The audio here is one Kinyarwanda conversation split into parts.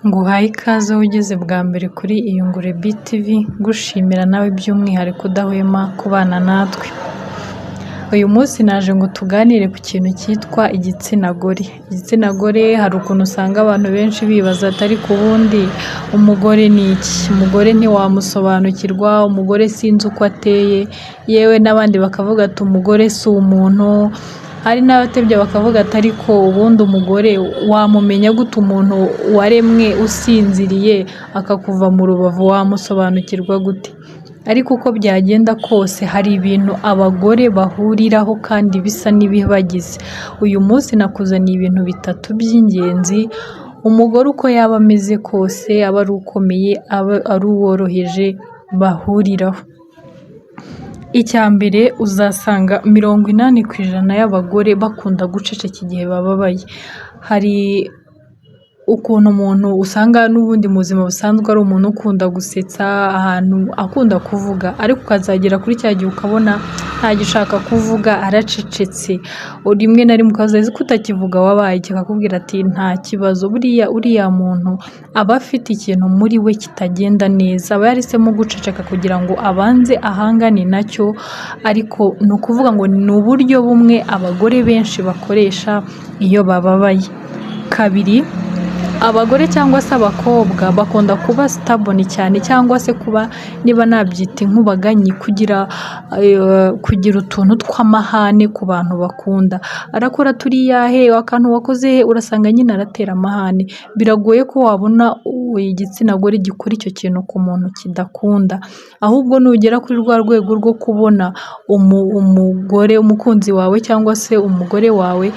Nguhaye ikaze wowe ugeze bwa mbere kuri Iyungure BTV, ngushimira nawe by'umwihariko udahwema kubana natwe. Uyu munsi naje ngo tuganire ku kintu cyitwa igitsina gore. Igitsina gore hari ukuntu usanga abantu benshi bibaza ati ariko ubundi umugore ni iki? Umugore ntiwamusobanukirwa, umugore sinzi uko ateye, yewe n'abandi bakavuga ati umugore si umuntu, hari n'abatebya bakavuga ati ariko ubundi umugore wamumenya gute umuntu waremwe usinziriye akakuva mu rubavu wamusobanukirwa gute? Ariko uko byagenda kose hari ibintu abagore bahuriraho kandi bisa n'ibibagize. Uyu munsi nakuzaniye ibintu bitatu by'ingenzi umugore uko yaba ameze kose, aba ari ukomeye, aba ari uworoheje bahuriraho. Icya mbere uzasanga 80% y'abagore bakunda guceceka igihe bababaye. Hari ukuntu umuntu usanga n'ubundi mu buzima busanzwe ari umuntu ukunda gusetsa, ahantu akunda kuvuga, ariko ukazagera kuri cya gihe ukabona ntagishaka kuvuga aracecetse, rimwe na rimwe ukaza uzi ko utakivuga wabaye iki? Akakubwira ati nta kibazo. Buriya uriya muntu aba afite ikintu muri we kitagenda neza, aba yahisemo guceceka kugira ngo abanze ahangane nacyo, ariko ni ukuvuga ngo ni uburyo bumwe abagore benshi bakoresha iyo bababaye. Kabiri, abagore cyangwa se abakobwa bakunda kuba sitaboni cyane cyangwa se kuba niba nabyita inkubaganyi, kugira utuntu tw'amahane ku bantu bakunda. Arakora turiya he, akantu wakoze he, urasanga nyine aratera amahane. Biragoye ko wabona igitsina gore gikora icyo kintu ku muntu kidakunda, ahubwo nugera kuri rwa rwego rwo kubona umugore umukunzi wawe cyangwa se umugore wawe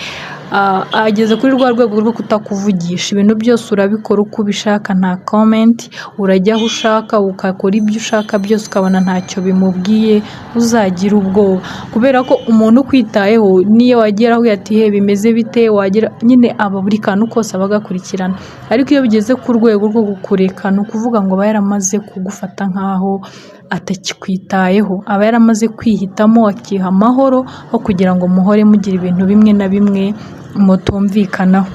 ageze kuri rwa rwego rwo kutakuvugisha, ibintu byose urabikora uko ubishaka nta komenti, urajya aho ushaka ugakora ibyo ushaka byose ukabona ntacyo bimubwiye, uzagira ubwoba kubera ko umuntu ukwitayeho niyo wagera aho ati he bimeze bite, wagera nyine aba buri kantu kose aba agakurikirana, ariko iyo bigeze ku rwego rwo kukureka ni ukuvuga ngo aba yaramaze kugufata nk'aho atakikwitayeho, aba yaramaze kwihitamo akiha amahoro aho kugira ngo muhore mugira ibintu bimwe na bimwe mutumvikanaho.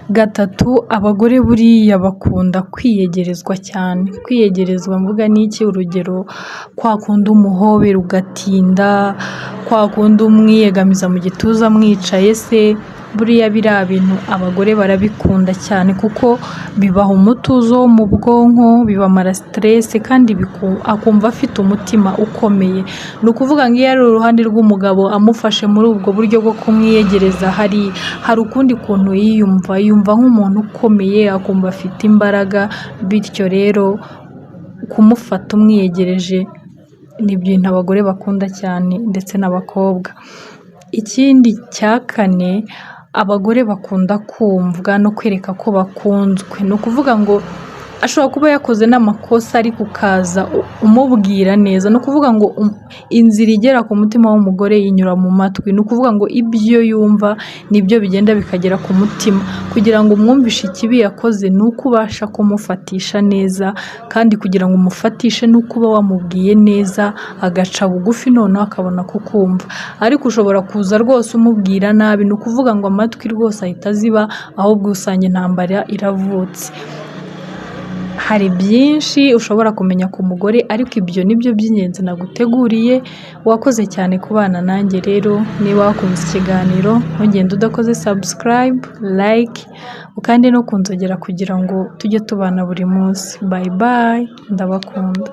Gatatu, abagore buriya bakunda kwiyegerezwa cyane. Kwiyegerezwa mvuga ni iki? Urugero kwa kundi umuhobera ugatinda, kwa kundi umwiyegamiza mu gituza mwicaye se, buriya biriya bintu abagore barabikunda cyane kuko bibaha umutuzo wo mu bwonko, bibamara siteresi kandi akumva afite umutima ukomeye. Ni ukuvuga ngo iyo ari uruhande rw'umugabo amufashe muri ubwo buryo bwo kumwiyegereza, hari ukundi kuntu yiyumva, yumva nk'umuntu ukomeye, akumva afite imbaraga, bityo rero kumufata umwiyegereje ni ibintu abagore bakunda cyane ndetse n'abakobwa. Ikindi cya kane, abagore bakunda kumvwa no kwereka ko bakunzwe. Ni ukuvuga ngo ashobora kuba yakoze n'amakosa ariko ukaza umubwira neza, ni ukuvuga ngo inzira igera ku mutima w'umugore inyura mu matwi, ni ukuvuga ngo ibyo yumva nibyo bigenda bikagera ku mutima. Kugira ngo umwumvishe ikibi yakoze ni uko ubasha kumufatisha neza, kandi kugira ngo umufatishe ni uko uba wamubwiye neza agaca bugufi noneho akabona kukumva. Ariko ushobora kuza rwose umubwira nabi, ni ukuvuga ngo amatwi rwose ahita aziba, ahubwo usanga intambara iravutse. Hari byinshi ushobora kumenya ku mugore ariko ibyo ni byo by'ingenzi naguteguriye, wakoze cyane kubana nanjye rero, niba wakunze ikiganiro ntugende udakoze subscribe, like, ukande no kunzogera kugira ngo tujye tubana buri munsi. Bye bye, ndabakunda.